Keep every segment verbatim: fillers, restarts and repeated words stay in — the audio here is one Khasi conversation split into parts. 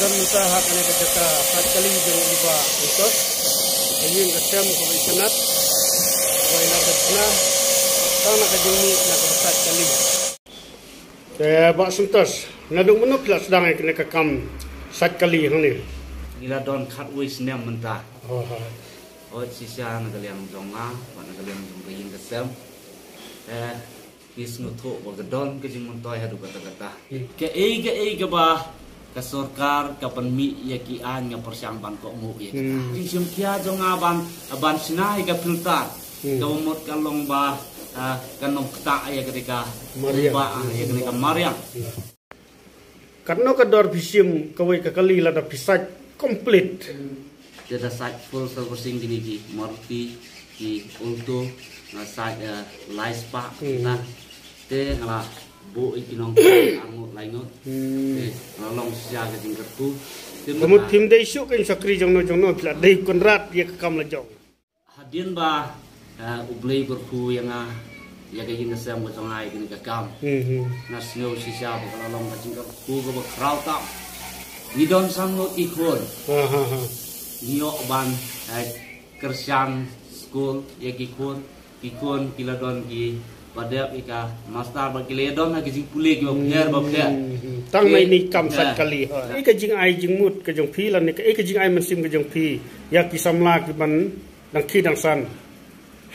Mynta ha kane ka jaka sait kali jong u Bah Santosh, ka ïing ka sem kaba itynnat, kaba itynnat, tang na ka jingmih na kaba sait kali. Te Bah Santosh, naduh mynno phi la sdang ïa kane ka kam sait kali hangne? Ngi la don khatwei snem mynta. Oh, ha. Hooid, shisha na ka liang jong nga bad na ka liang jong ka ïing ka sem. Eh, ngi sngewthuh ba ka don ka jingmyntoi haduh katta katta. Hmm. Kaei kaei kaba ka sorkar ka pynmih ïa ki aiñ, nga pyrshang ban kohnguh ïa kata. Hmm. Jingshim khia jong nga ban, ban shna ïa ka filter. Hmm. Kaba mut ka long ba, ah, kan ym ktah ïa kata ka mariang. Ba, ah, ïa kata ka mariang. Hmm. Katno ka dor phi shim kawei ka kali lada phi sait complete? Te da sait full servicing kine ki Maruti, ki Alto, nga sait, eh, lai spah. Hmm. Te nga la buh ïa ki nong arngut laingut. Hmm. Te nga la long shisha ka jingkyrkhu. Te ka mut phim dei shuh ka jingshakri jongno jongno, phi la dei Kynrad ïa ka kam la jong. Hadien ba, eh, U Blei u kyrkhu ïa nga, ïa ka ïing ka sem ka jong nga ïa kane ka kam. Hmm, hmm. Nga sngew shisha ba ka la long ka jingkyrkhu kaba khraw tam. Ngi don san ngut ki khun. Ha, ha, ha. Ngi ïoh ban, eh, kyrshan skul ïa ki khun. Ki khun ki la don kiba dep ïa ka master bad ki la ïa don ha ki jingpule kiba pher ba pher. Hmm, hmm. Tang na ine i kam sait kali. Ha. Ïa ka jingai jingmut ka jong phi lane ïa ka jingai mynsiem ka jong phi ïa ki samla kiban dang khie dang san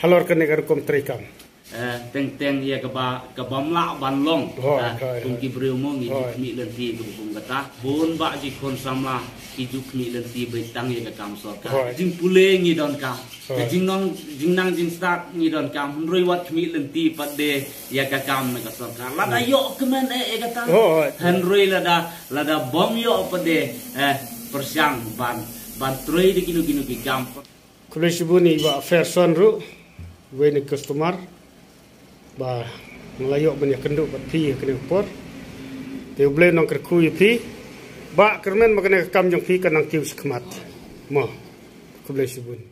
halor kane ka rukom treikam? Eh, teng teng ïa kaba, kaba ym lah ban long. Hooid, ah, hooid, kum ki briew mo ngi ju khmih lynti kaba kum kata. Bun bah ki khun samla ki ju khmih lynti beit tang ïa ka kam sorkar. Hooid. Jingpule ngi donkam. Hooid. Ka jingnang, jingnang jingstad ngi donkam. Hynrei wat khmih lynti pat de ïa ka kam na ka sorkar. Lada ïoh kmen eh ïa kata. Hooid. Hynrei lada, lada bym ïoh pat de, eh, pyrshang ban, ban trei da kino kino ki kam. Khublei shibun ïa i Bah Ferson ruh, iwei na ki customer ba nga la ïoh ban ïakynduh bad phi ha kane ka por. Te U Blei un nang kyrkhu ïa phi. Bah, kyrmen ba kane ka kam jong phi kan nang kiew shakhmat. Mo. Khublei shibun.